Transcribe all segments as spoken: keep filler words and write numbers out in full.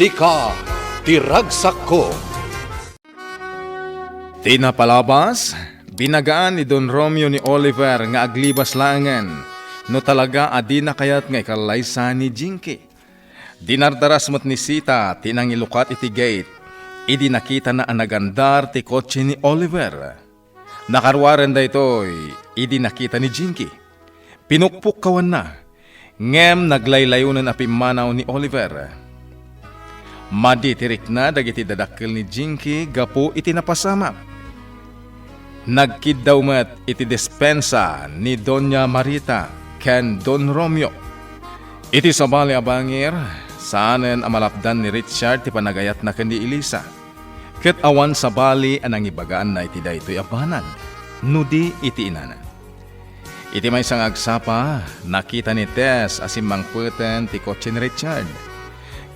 Sika ti ragsakko. Ti napalabas, binagaan ni Don Romeo ni Oliver nga aglibas laengen no talaga a dina kayat nga ikallaysa ni Jinky. Dinardaras met ni Sita ti nangilukat iti gate idi nakitana a nagandar ti kotse ni Oliver. Nakaruaren daytoy idi nakita ni Jinky. Pinukpukkawanna, ngem naglaylayonen a pimmanaw ni Oliver. Madi ti rikna dagiti dadakkel ni Jinky gapu iti napasamak. Nagkiddaw met iti despensa ni Doña Marita ken Don Romeo. Iti sabali a bangir, saanen a malapdan ni Richard ti panagayatna ken ni Elisa. Ket awan sabali a nangibagaanna iti daytoy a banag, no di iti inana. Iti maysa nga agsapa, nakita ni Tess a simmangpeten ti kotse ni Richard.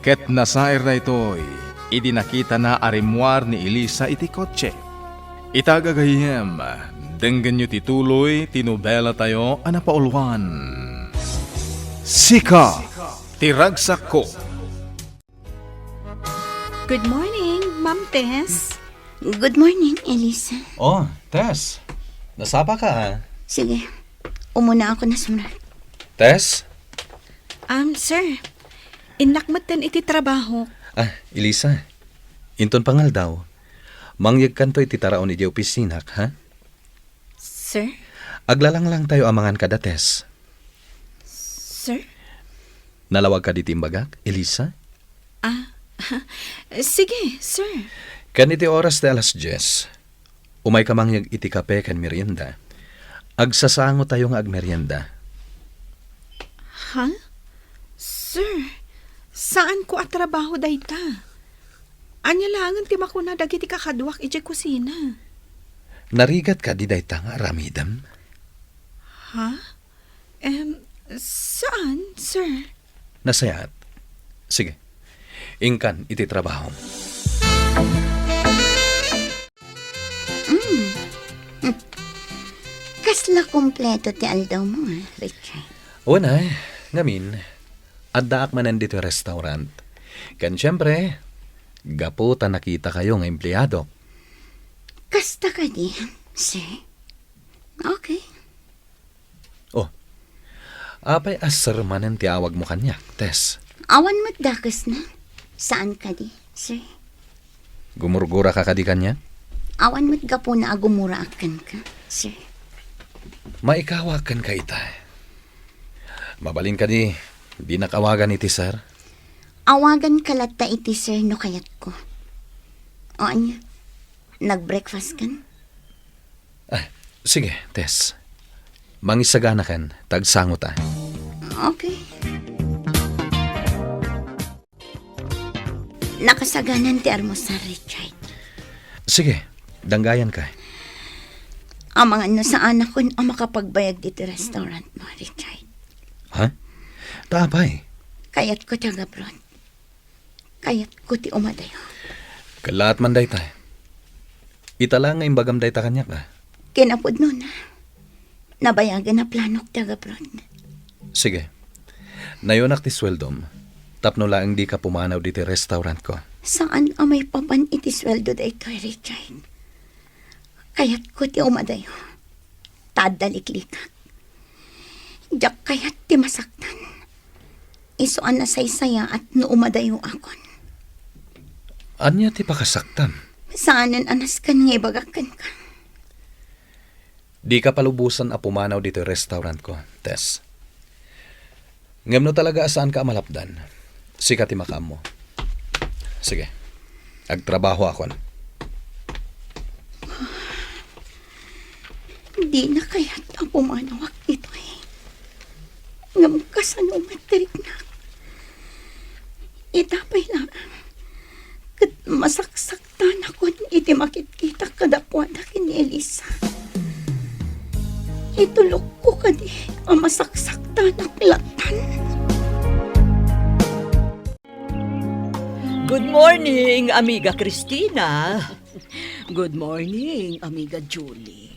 Ket nasair daytoy, idi nakitana a rimmuar ni Elisa iti kotse. Ita, gagayyem, denggenyo ti tuloy ti nobelatayo a napauluan, Sika ti Ragsakko. Good morning, Ma'am Tess. Good morning, Elisa. Oh, Tess. Nasapa ka, ah. Sige. Umuna ako na sumrek. Tess? Um, sir. Innak metten iti trabaho. Ah, Elisa. Inton pangaldaw, mangyegkanto iti taraon idiay opisinako, ha? Sir? Aglalanglangtayo amangan kada Tess. Sir? Nalawag kadi ti imbagak, Elisa? Ah, sige, sir. Ken iti oras ti alas dies, umayka mangyeg iti kape ken merienda. Agsasangotayo nga agmerienda. Ha? Sir, saanko a trabaho dayta. Ania laengen ti makuna dagiti kakaduak idiay kusina? Narigat kadi dayta nga aramidem? Ha? Em, saan, sir? Nasayaat. Sige. Inkan iti trabahom. Mm. Hmm. Kasla kompleto ti aldawmo, ah, Richard. Wen ay, ngamin, addaak manen ditoy restaurant. Ken siempre, gapu ta nakitakayo nga empleadok. Kasta kadi, sir? Okay. Oh, apay a sir manen ti awagmo kaniak, Tess? Awan met dakesna. Saan kadi, sir? Gumurgura ka kadi kaniak? Awan met gapuna a gumuraak kenka, sir. Maikawak kenka ita. Mabalin kadi, dinak awagan iti sir? Awagan ka latta iti sir no kayatko. O ania, nag-breakfast kan? Ah, sige, Tess. Mangisaganakan, ta agsangota. Okay. Nakasaganan ti almusar, Richard. Sige, danggayanka. Amangan no saanakon a makapagbayag ditoy restaurantmo, Richard. Ha? Ta apay? Kayatko ti agabroad. Kayatko ti umadayo. Kellaat man dayta. Ita la nga imbagam dayta kaniak, a. Kinapudnona, nabayagen a planok ti agabroad. Sige. Nayonak ti sueldom, tapno laeng dika pumanaw ditoy restaurantko. Saan a maipapan iti sueldo daytoy, Richard. Kayatko ti umadayo. Ta adda liklikak. Diak kayat ti masaktan. Isu a nasaysayaat no umadayoakon. Ania ti pakasaktam? Saanen a nasken nga ibagak kenka. Dika palubosan a pumanaw ditoy restaurantko, Tess. Ngem no talaga a saanka a malapdan, sika ti makaammo. Sige, agtrabahoakon. Dina kayat a pumanawak ditoy. Ngem kasano met ti riknak? Ita pay laeng ket masaksaktanakon iti makitkitak kadakuada ken ni Elisa. Itulokko kadi a masaksaktanak lattan. Good morning, Amiga Christina. Good morning, Amiga Julie.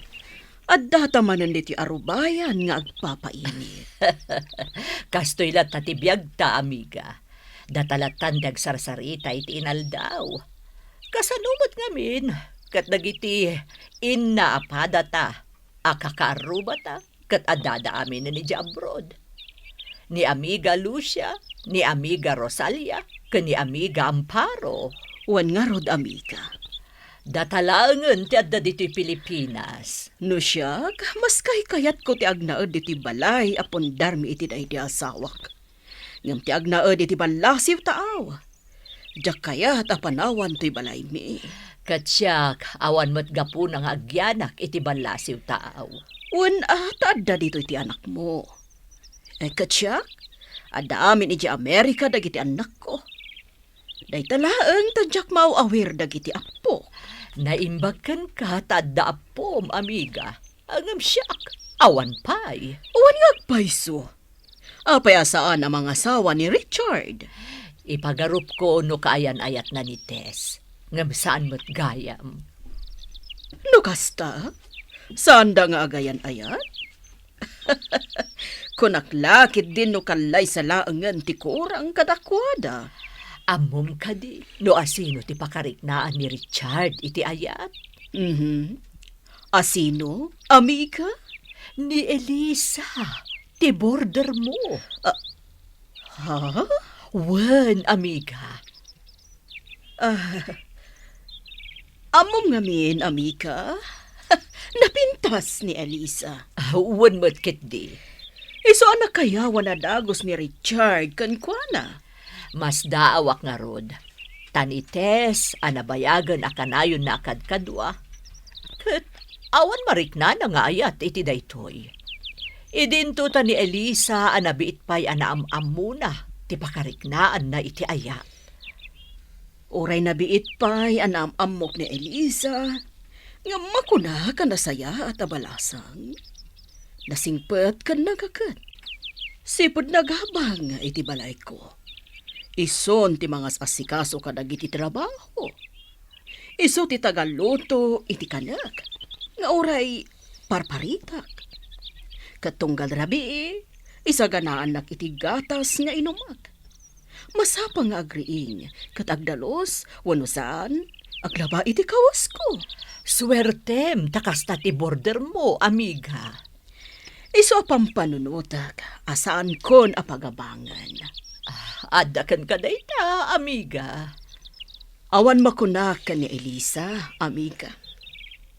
Addata manen ditoy arubayan nga agpapainit. Kastoy latta ti biagta, amiga. Data lattan ti agsarsarita iti inaldaw. Kasano met ngamin ket dagiti inna a padata a kakaarrubata ket addada aminen idiay abroad? Ni Amiga Lucia, ni Amiga Rosalia, ken ni Amiga Amparo. Wen ngarud, amiga. Data laengen ti adda ditoy Pilipinas. No siak, mas kaykayatko ti agnaed ditoy balay a pundarmi iti daydi asawak. Ngem ti agnaed iti ballasiw taaw, diak kayat a panawan toy balaymi. Ket siak, awan met gapuna nga agyanak iti ballasiw taaw. Wen a, ta adda ditoy ti anakmo. Eh, ket siak, adda amin idiay Amerika dagiti annakko. Dayta laeng ta diak maaw-awir dagiti appo. Naimbag kenka ta adda appom, amiga. Ngem siak, awan pay. Awan nga agpayso. Apay a saan a mangasawa ni Richard? Ipagarupko no kaayan-ayatna ni Tess. Ngem saan met gayam. No kasta, saanda nga agayan-ayat? Kunak la ketdin no kallaysa laengen ti kurang kadakuada. Ammom kadi no asino ti pakariknaan ni Richard iti ayat? Mhm. Asino, amiga? Ni Elisa, ti border mo. Ah, ha? Wen, amiga. Ah, ammom ngamin, amiga? Napintas ni Elisa. Ah, wen met ketdi. Isu a nakayawan a dagus ni Richard kenkuana. Masdaawak ngarud. Ta ni Tess a nabayagen a kanayonna a kadkadua. Ket awan mariknana nga ayat iti daytoy. Idinto ta ni Elisa a nabiit pay a naam-ammona ti pakariknaanna iti ayat. Uray nabiit pay a naam-ammok ni Elisa, ngem makunak a nasayaat a balasang. Nasingpet ken nagaket. Sipud nagabang iti balayko. Isun ti mangas-asikaso kadagiti trabaho. Isu ti tagaluto iti kanek nga uray parparitak. Ket tunggal rabii, isaganaannak iti gatas nga inumak. Masapa nga agriing ket agdalus wenno saan, aglaba iti kawasko. Suertem ta kasta ti border mo, amiga. Isu a pampanunotek a saankon a pagabangen. Ah, adda kenka dayta, amiga. Awan makunak ken ni Elisa, amiga.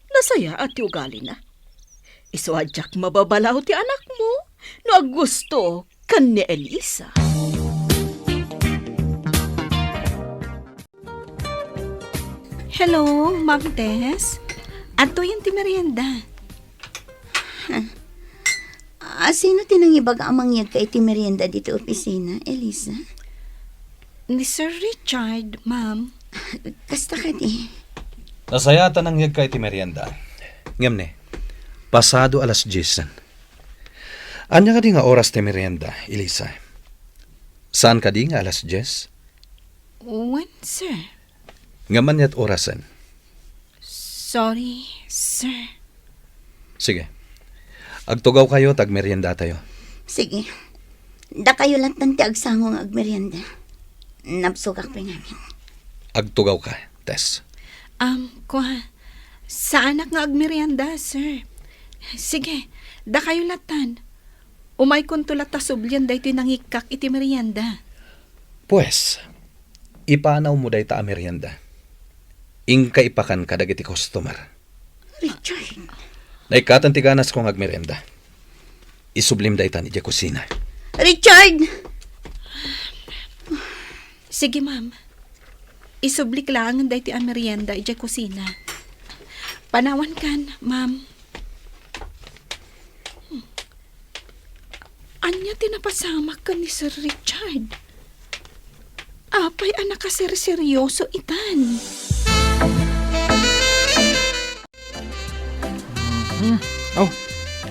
Nasayaat ti ugalina. Isu a diak mababalaw ti anakmo no aggusto ken ni Elisa. Hello, Ma'am Tess. Adtoyen ti merienda. Asino ti nangibaga a mangyegka iti merienda ditoy opisina, Elisa? Ni Sir Richard, ma'am. Kasta kadi? Nasayaat a nangyegka iti merienda. Ngem ne, pasado alas diesen. Ania kadi nga oras ti merienda, Elisa? Saan kadi nga alas dies? Wen, sir. Ngem aniat orasen? Sorry, sir. Sige. Agtugawkayo ta agmeriendatayo. Sige. Dakayo lattan ti agsango nga agmerienda. Nabsogak pay ngamin. Agtugawka, Tess. Um, kua, saanak nga agmerienda, sir. Sige, dakayo lattan. Umaykonto latta sublien daytoy nangikkak iti merienda. Pues, ipanawmo dayta a merienda. Inka ipakan kadagiti customer. Richard! Naikatan ti ganasko nga agmerienda. Isublim daytan idiay kusina. Richard! Sige, ma'am. Isublik laengen daytoy a merienda idiay kusina. Panawankan, ma'am. Hmm. Ania ti napasamak ken ni Sir Richard? Apay a nakaserseryoso itan? Hmm. Oh,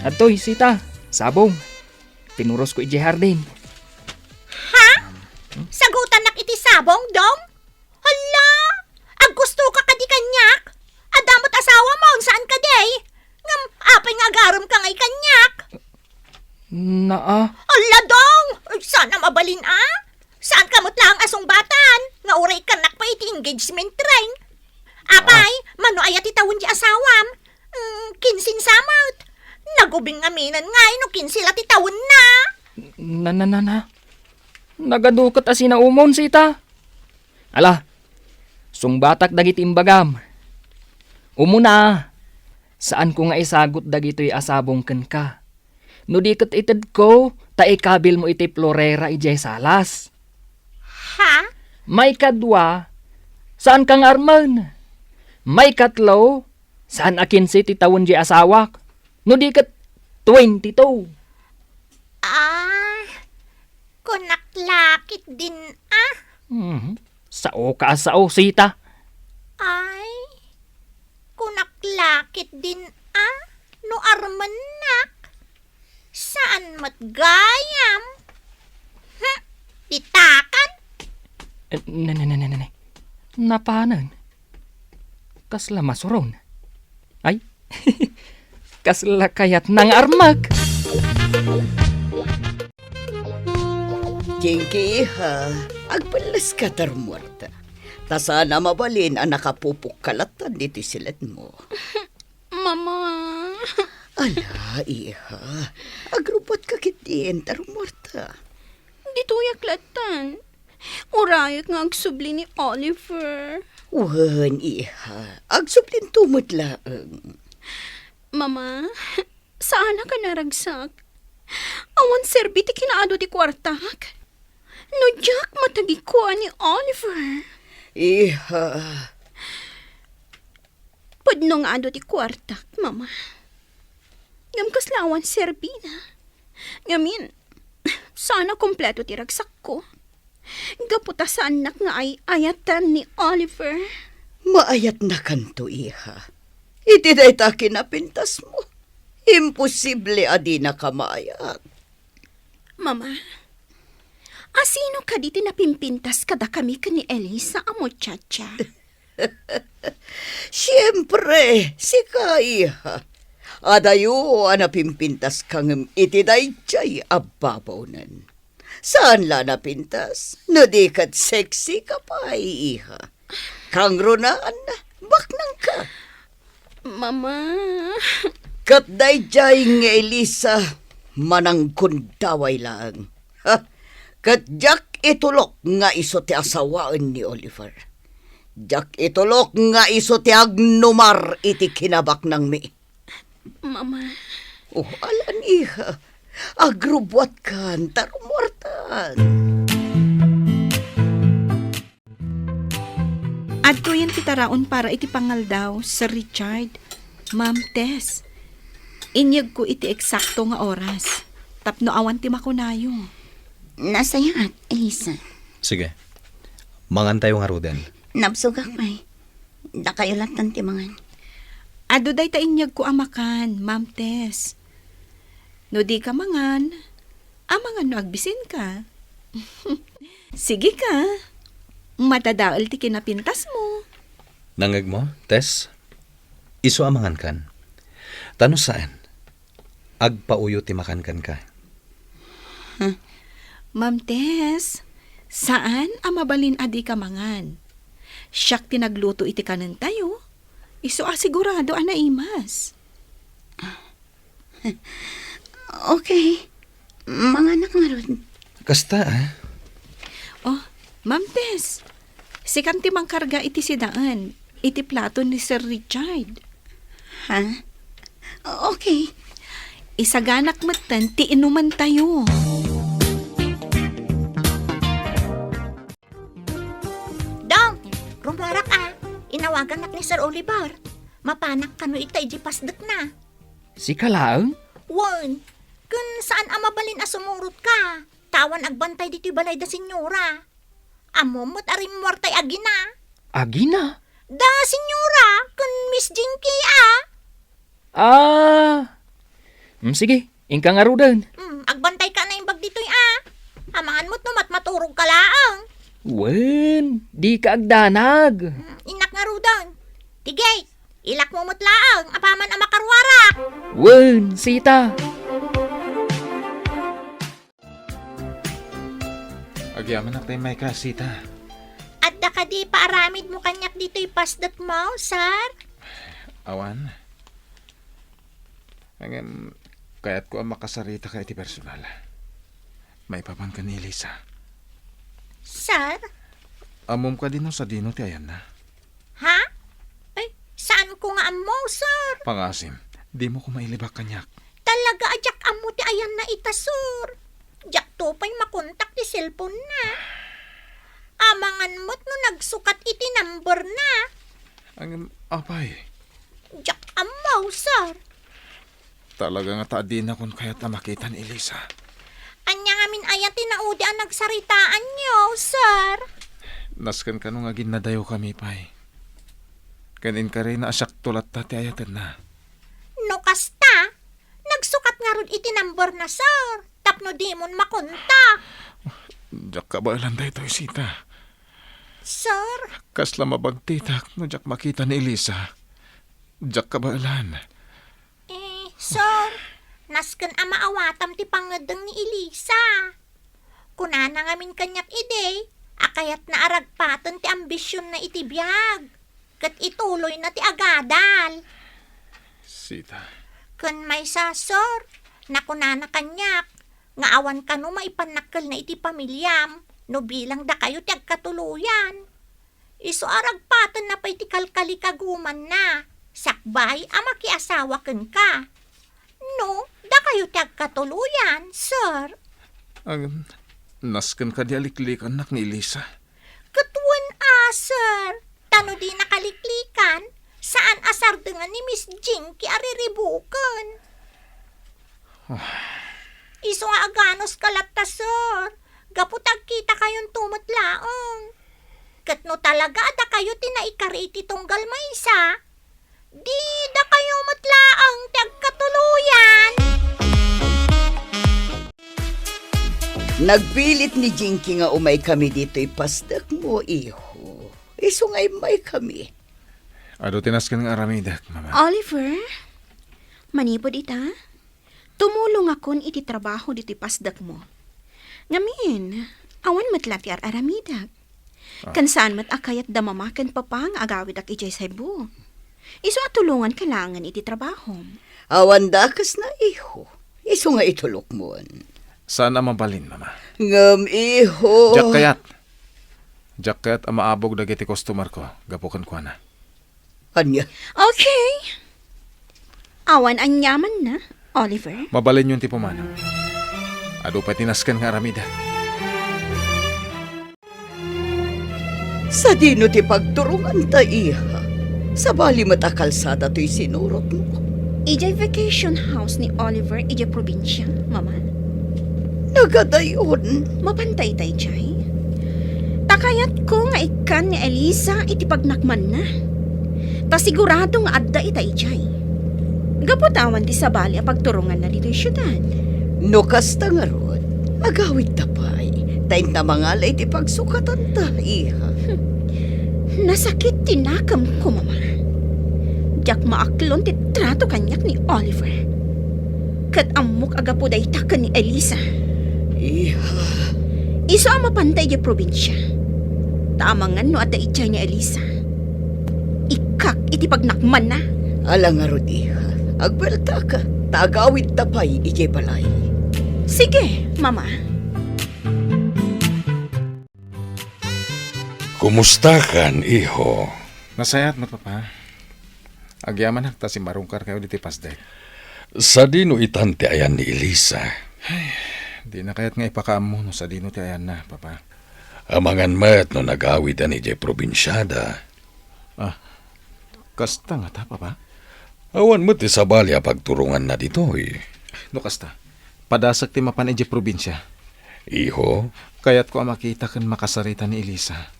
adtoy, sita. Sabong. Pinuros ko idiay hardin. Ha? Sagutannak iti sabong, Dong? Hala! Aggustoka kadi kaniak? Adda met asawam, saan kadi? Ngem apay nga agaremka ngay kaniak? Naa. Hala, Dong! Saan a mabalin, a? Saanka met laeng a engagement ring. Apay, mano aya ti tawen ti asawam? Mm, kinse sa met. Nagubing amin ngay no kinse la ti tawenna. Na, na, na, na. Nagadu ket a sinaumon, sita. Ala, sungbatak dagiti imbagam. Umuna, saanko nga isagut dagitoy a sabong kenka. No di ket itedko, ta ikabilmo iti florera idiay salas. Ha? Maikadua, saanka nga armen. Maikatlo, saan a kinse ti tawen diay asawak. No di ket twenty-two. Ah, kunak la ketdin a. Mhm. Saoka a sao, sita. Ay, kunak la ketdin a, no armennak. Saan met gayam? Hm, ditakan. Eh, ne, ne, ne, ne, ne, ne. Napanen. Kasla masuron. Ay, kasla kayatna nga armek. Jinky, iha, agpelleska ta rummuarta. Ta saan a mabalin a nakapupokka latta ditoy siledmo. Mama. Ala, iha, agrubbuatka ketdin ta rummuarta. Ditoyak lattan. Urayek nga agsubli ni Oliver. Wen, iha, agsublinto met laeng. Mama, saanak a naragsak. Awan serbi ti kinaadu ti kuartak. No diak matagikua ni Oliver. Iha. Pudno nga adu ti kuartak, Mama. Ngem kasla awan serbina. Ngamin, saan a kompleto ti ragsakko. Gapu ta saannak nga ay-ayatan ni Oliver. Maayatnakanto, iha. Iti dayta a kinapintasmo, imposible a dinaka maayat. Mama, asino kadi ti napimpintas kadakami ken ni Elisa a muchacha? Siempre, sika, iha. Adayo a napimpintaska ngem iti daydiay a babawnen. Saan la a napintas, no di ket sexy ka pay, iha. Kangrunaan, baknangka. Mama. Ket daydiay nga Elisa, mananggundaway laeng. Ha? Ket diak itulok nga isu ti asawaen ni Oliver. Diak itulok nga isu ti agnumar iti kinabaknangmi. Mama. Oh, alan, iha. Agrubbuatkan ta rummuartan. Adtoyen ti taraon para iti pangaldaw, Sir Richard. Ma'am Tess, inyegko iti eksakto nga oras tapno awan ti makunayo. Nasayaat, Elisa. Sige. Mangantayo ngaruden. Nabsogak pay. Dakayo lattan ti mangan. Adu dayta inyegko a makan, Ma'am Tess. No dika mangan, amangan no agbisinka. Sige ka. Madadael ti kinapintasmo. Nangngegmo, Tess? Isu a mangankan. Ta no saan, agpauyo ti makan kenka. Huh? Ma'am Tess, saan a mabalin a dika mangan. Siak ti nagluto iti kanentayo. Isu a sigurado a naimas. Okay. Manganak ngarud. Kasta, ah. Oh, Ma'am Tess, sikan ti mangkarga iti sidaen, iti plato ni Sir Richard. Ha? Okay. Isaganak metten ti inumentayo. Dong, rummuarak a. Inawagannak ni Sir Oliver. Mapanak kano ita idiay pasdekna. Sika laeng? Wen, ken saan a mabalin a sumurotka. Ta awan agbantay ditoy balay da senyora. Ammom met a rimmuar tay agina. Agina? Da senyora ken Miss Jinky a. Ah. Mm, sige, inka ngaruden. Mm, agbantayka a naimbag ditoy a. Amangan met no matmaturogka laeng. Wen, dika agdanag. Mm, innak ngaruden. Ti gate, ilakmo met laeng apaman a makaruarak. Wen, sita. Agyamanak tay maikasita. Adda ka Ti paaramidmo kaniak ditoy pasdekmo, sir? Awan. Ngem, kayatko a makasarita ka iti personal. Maipapan ken ni Elisa. Sir? Ammom kadi no sadino ti ayanna? Ha? Ay, saanko nga ammo, sir. Pangasim, dimo ko mailibak kaniak. Talaga a diak ammo ti ayanna ita, sir. Diakto pay makontak ti cellphone-na. Amangan met no nagsukat iti number-na. Ngem, apay? Diak ammo, sir. Talaga ngata a dinakon kayat a makita ni Elisa. Ania ngamin aya ti naudi a nagsaritaanyo, sir? Nasken kano nga aginnadayokami pay. Ken inkarina a siakto latta ti ayatenna. No kasta, nagsukat ngarud iti number-na, sir, tapno dimon makontak. Diak kabaelan daytoy, Sita. Sir? Kasla mabagtitak no diak makita ni Elisa. Diak kabaelan. Eh, sir, nasken a maawatam ti pangngeddeng ni Elisa. Kunana ngamin kaniak idi a kayatna a ragpaten ti ambisionna iti biag, ket ituloyna ti agadal. Sita. Ken maysa, sir, nakunana kaniak nga awan kano maipannakkelna iti pamiliam no bilang dakayo ti agkatuloyan. Isu a ragpatenna pay ti kalkalikagumanna, sakbay a makiasawa kenka. No, dakayo ti agkatuloyan, sir. Agam, nasken kadi a liklikannak ni Elisa? Ket wen a, sir. Ta no di nakaliklikan, saan a sardengan ni Miss Jinky a riribuken. Isu nga aganos ka latta, sir. Gapu ta agkita kayonto met laeng. Ket no talaga a dakayo ti naikari iti tunggal maysa, di dakayo met laeng ti agkatuloyan. Nagpilit ni Jinky nga umaykami ditoy pasdekmo, iho. Isu nga immaykami. Adu ti nasken nga aramidek, Mama. Oliver, manipud ita, tumulongakon iti trabaho ditoy pasdekmo. Ngamin, awan met la ti ar-aramidek. Ah. Ken saan met a kayat da Mama ken Papa nga agawidak idiay Cebu. Isu a tulonganka laengen iti trabahom. Awan dakesna, iho. Isu nga itulokmon. Saan a mabalin, Mama. Ngem, iho. Diak kayat. Diak kayat a maabog dagiti customer-ko gapu kenkuana. Ania? Okay. Awan aniamanna, Oliver. Mabalinyon ti pumanaw. Adu pay ti nasken nga aramidek. Sadino ti pagturonganta, iha? Sabali met a kalsada toy sinurotmo. Idiay vacation house ni Oliver idiay probinsia, Mama. Nagadayon. Mapanta ita idiay? Ta kayatko nga ikkan ni Elisa iti pagnakmanna. Ta sigurado nga adda ita idiay. Gapu ta awan ti sabali a pagturonganna ditoy siudad. No kasta ngarud, agawidta pay, ta inta mangala iti pagsukatanta, iha. Hmm. Nasakit ti nakemko, Mama. Diak maaklon ti trato kaniak ni Oliver. Ket ammok a gapu dayta ken ni Elisa. Iha. Isu a mapanta idiay probinsia. Ta amangan no adda idiay ni Elisa. Ikkak iti pagnakmanna. Ala ngarud, iha. Agbueltaka, ta agawidta pay idiay balay. Sige, Mama. Kumustakan, iho? Nasayaat met, Papa. Agyamanak ta simmarungkarkayo ditoy pasdek. Sadino itan ti ayan ni Elisa? Ay, dina kayat nga ipakaammo no sadino ti ayanna, Papa. Amangan met no nagawiden idiay probinsiada. Ah, kasta ngata, Papa? Awan met ti sabali a pagturonganna ditoy. No kasta, padasek ti mapan idiay probinsia. Iho? Kayatko a makita ken makasarita ni Elisa.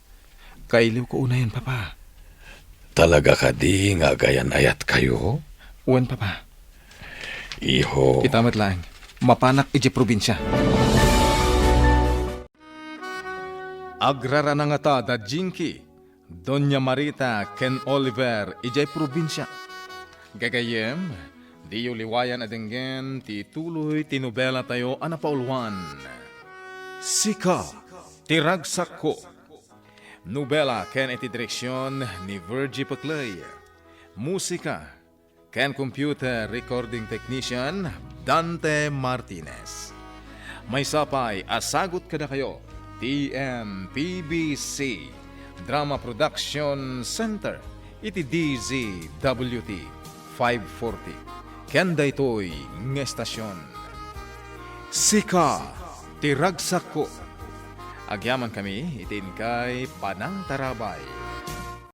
Kailiwko unayen, Papa. Talaga kadi nga agayan-ayatkayo? Wen, Papa. Iho. Ita met laeng, mapanak idiay probinsia. Agrarana ngata da Jinky, Doña Marita ken Oliver idiay probinsia. Gagayyem, diyo liwayan a denggen ti tuloy ti nobelatayo a napauluan, Sika ti Ragsakko. Nobela ken iti direksion ni Virgie Pecley. Musika ken computer recording technician Dante Martinez. Maysa pay a sagut kadakayo ti M P B C Drama Production Center iti D Z W T five forty. Ken daytoy nga estasion, Sika ti Ragsakko. Agyamankami iti inkay panangtarabay.